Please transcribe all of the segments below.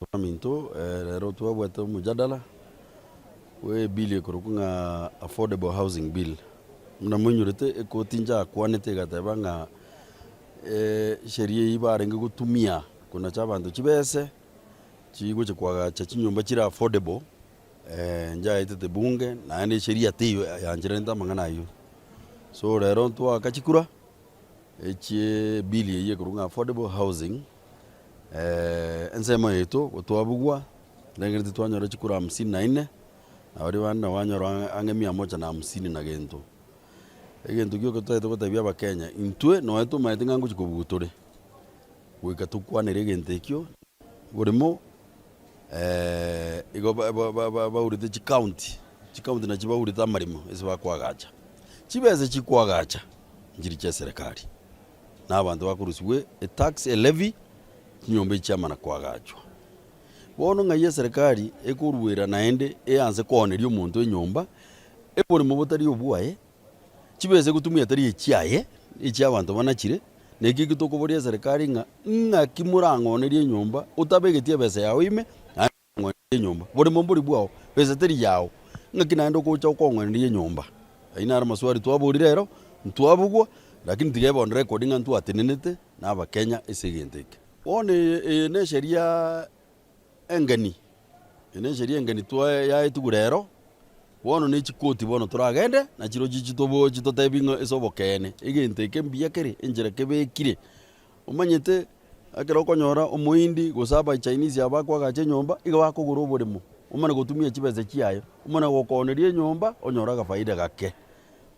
Baminto, rero twabwate omojadala bwe ebill ekorokwa ng'a Affordable Housing Bill. Buna moinyorete ekoti nchakwanete egateba ng'a esheria eyio barenge gotumia konacha abanto chibese chigocha koagacha chinyomba chire affordable nchaetete bunge naende esheria teiyo yanchererete amang'ana ayio. So rero ntwaaka chikura echie ebill eyio ekorokwa ng'a Affordable Housing. Ensemo yaito gotwabugwa, rengereria twanyora chikura hamsini na inne, na baria bande nabo banyora ang'e mia moja na hamsini na gento. Egento gioka totagete gotebia abakenya, intwe nonye tomaete ng'a ngochia kobugwa tore, goika tokwanere egento ekio, boremo igo ba- ba- ba- ba- baurete chicounty, chicounty nachio baurete amaremo ase bakoagacha. Chibesa chikoagacha nchiria chia eserekari. na abanto bakorusigwa etax, elevy, chinyomba echi chiamana koagachwa. Bono ng'ai eserekari ekoruera naende eanse kooneria omonto enyomba, oboremo botari obwaye, chibesa egotumia tari echiaye, echia abanto banachire, na ekio ekio tokoboria eserekari ng'a ng'aki morang'onerie enyomba otabegeti ebesa yago ime naende ong'onerie enyomba, boremo mbori bwao, besa teri yao, ng'aki naende ogocha okong'oneria enyomba? Ayio naro amaswali twaborire ero, ntwabugwa, lakini tiga ebe on record ng'a ntwatenenete na abakenya ase egento eke. Bono eye eye ne esheria engeni, eye ne esheria engeni twa yaetigwe rero, bono ne chikoti bono toragende, nachirochio chitobo chitotebi ng'a ase obokeene, egento eke mbuya kere, enchera kebekire. Omanyete, ekero okonyora omohindi gose abachinese aba bakoagacha enyomba, igo bakogora oboremo, omanye gotumia chibesa chiaye, omanye gokooneria enyomba onyore agafaida gake.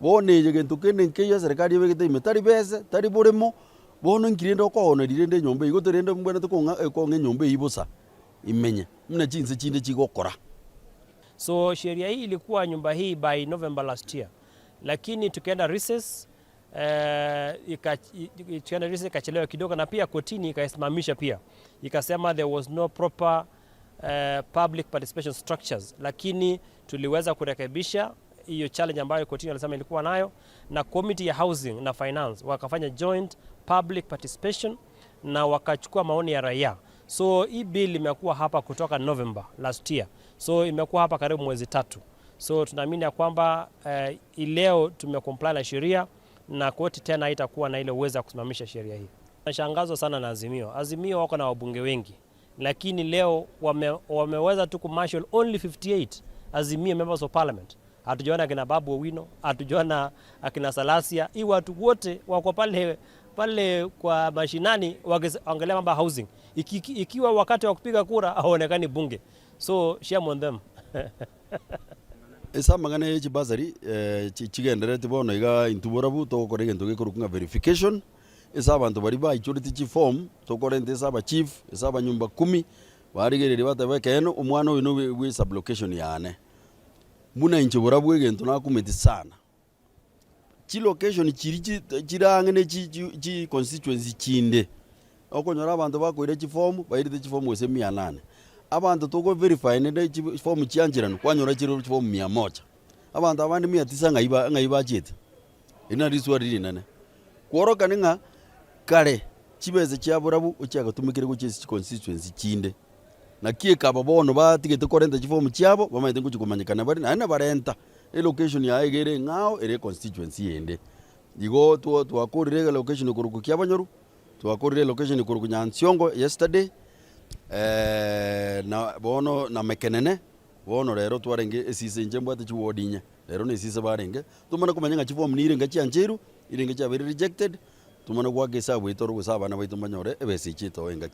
Bono eye gento kende nkeiyo eserekari ebegete ime, tari bese, tari boremo, bono inki rende okooneria rende enyomba eywo, gose rende mbwenerete kong'a kong'a enyomba eywo bosa imenye, buna chinse chinde chigokora. So sheria hii ilikuwa nyumba hii by November last year, lakini tukaenda recess eh, ikachelewa kidogo, na pia kotini ikaisimamisha pia, ikasema there was no proper public participation structures, lakini tuliweza kurekebisha hiyo challenge ambayo kotini walisema ilikuwa nayo, na committee ya housing na finance wakafanya joint public participation na wakachukua maoni ya raia. So hii bill imekuwa hapa kutoka November last year, so imekuwa hapa karibu mwezi 3. So tunaamini ya kwamba leo tumecomply na sheria na koti tena haitakuwa na ile uwezo wa kusimamisha sheria hii. Nashangazwa sana na Azimio. Azimio wako na wabunge wengi, lakini leo wameweza tu kumarshal only 58 Azimio members of parliament. Hatujaona akina Babu Owino, hatujaona akina Salasia. Hii watu wote wako pale pale kwa mashinani wakiangalia mambo ya housing. Ikiwa wakati wa kupiga kura hawaonekani bunge. So shame on them. Ase amang'ana ye chibasari chigenderereti bono iga intwe barabwo togokora egento gekorokwa ng'a verification, ase abanto baria baichoretie chiform, tokorenta ase abachief, ase abanyumba kumi, barigereria bateba ekeene omwana oyo nobe bwe esublocation yane. Buna inche barabwo egento nakumeti sana, chilocation chiria chire ang'e ne chi constituency chinde, okonyora abanto bakoira chiform, bairete chiform gose mia nane. Abanto toko verify naende chiform chiancheranu, kwanyora chire chiform mia moja. Abanto abande mia tisa ng'ai ba ng'ai bachiete? Erio nario riswali rinene. Kworokani ng'a kare chibesa chia barabwo ochiagatumekire gochia ase chiconstituency chinde, naki ekaba bono batigete korenta chiform chiabo, bamanyete ngochia komanyekana bare naende nabarenta. Elocation yaye iga ere eng'ao ere econstituency ende. Igo twakorire elocation korwa Kiabanyoru, twakorire elocation korwa Nyansiongo yesterday, na bono na Mekenene, bono rero twarenge esise inche mbwate chiward inye, rero na esise barenge, tomanye komanya ng'a chiform nirenga chiancheirwe, nirenga chiabeire rejected, tomanye goaka esabu eye tore gose abana baito mbanyore ebesa echi etoe engaki.